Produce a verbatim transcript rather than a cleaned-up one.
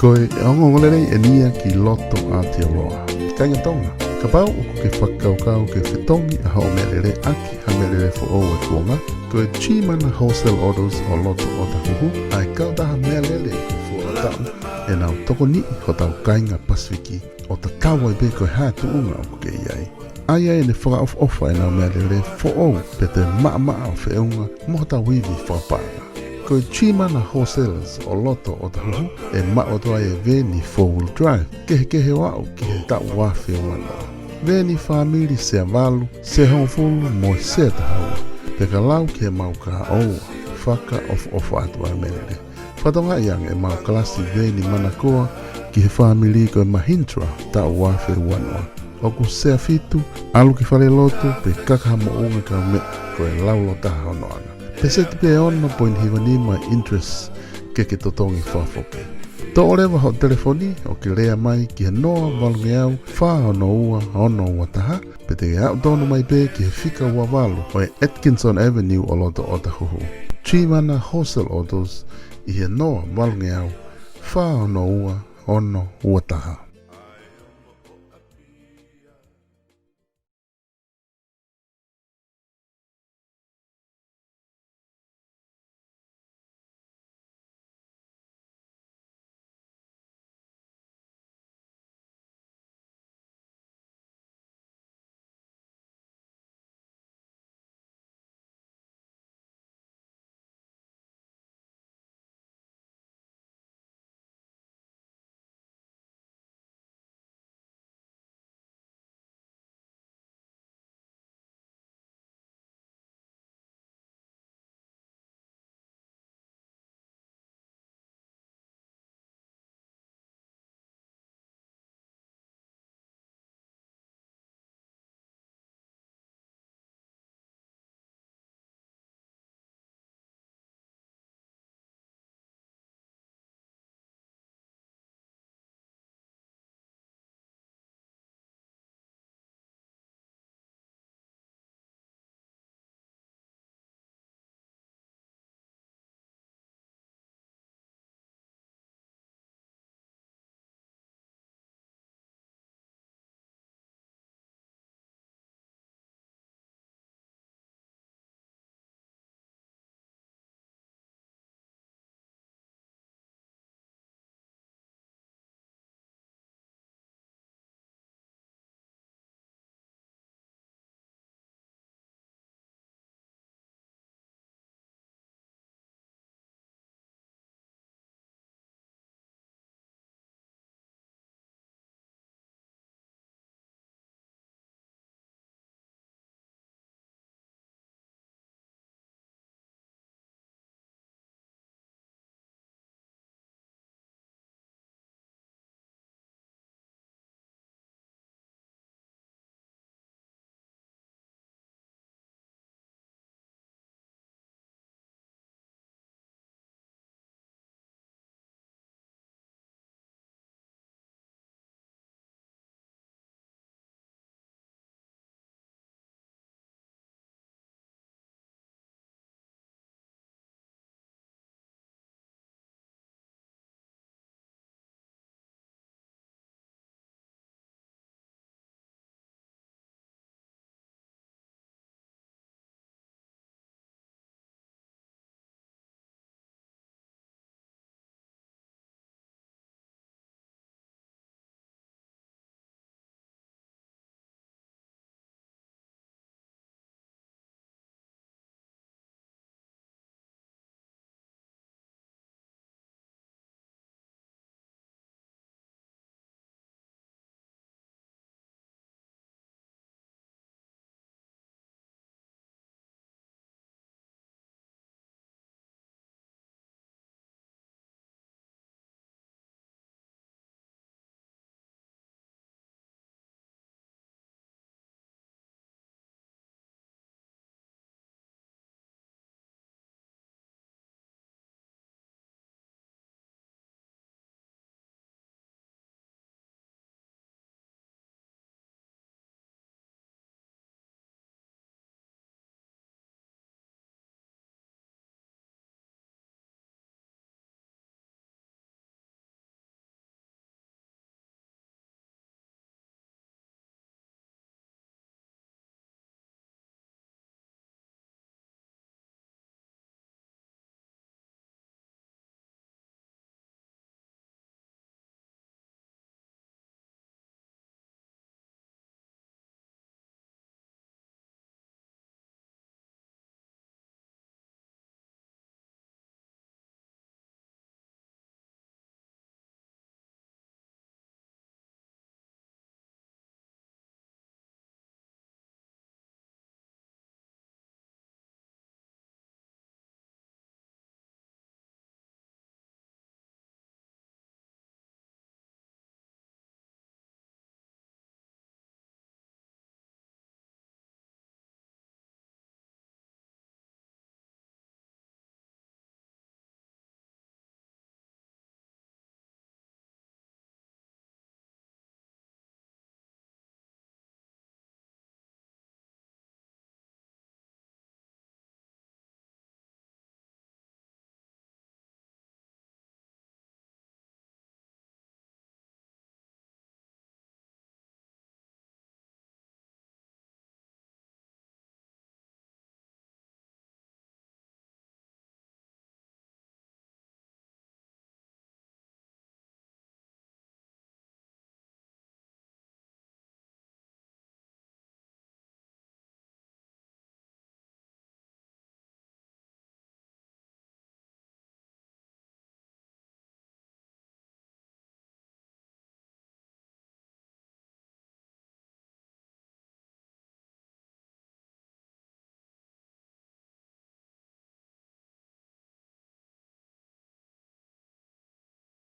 Ko e ongoongolelei ʻeni ia ki loto Aotearoa. Kāinga Tonga, kapau ʻoku ke fakakaukau ke fetongi ʻa hoʻo meʻalele ʻaki ha meʻalele foʻou ʻo e kuonga, ko e Chimana Wholesale Autos ʻo loto Otahuhu ʻa e kautaha meʻalele ʻoku fuoloa taʻu ʻenau tokoniʻi hotau kāinga Pasifiki, ʻo tatau ai pē ko e hā e tuʻunga ʻoku ke ʻi ai. ʻA ia ʻe ne fakaʻofoʻofa ʻenau meʻalele foʻou pea toe maʻamaʻa ʻo feʻunga mo hotau ivi fakapaʻanga. Ko e Chimana Wholesalers ʻo loto Otahuhu ʻe maʻu atu ai e veeni four wheel drive kehekehe ʻo aʻu ki he taʻu ua afe uanoa. Veeni fāmili sea valu, sea hongofulu mo e sea taha ua, pea ka lau ki heʻemau kahaʻu, fakaʻofoʻofa atu ʻa e meʻalele. Fakatokangaʻi ange ʻemau kalasi veeni manakoa ki he fāmili ko e Mahindra taʻu ua afe uanoa. ʻOku sea fitu, ʻalu ki falelotu pe kaka ha moʻunga kae meʻa ko e laulo taha hono ʻana. Peseti pē ono poini hiva nima interest ke ke totongi fakafoki. Toʻo leva hoʻo telefoni ʻo ke lea mai ki he noa valungeau fā ono ua ono ua taha, pe te ke aʻu tonu mai pē ki he fika ua valu ʻo e Atkinson Avenue ʻo loto Otahuhu. Chimana Wholesale Autos ʻi he noa valungeau fā ono ua ono ua taha.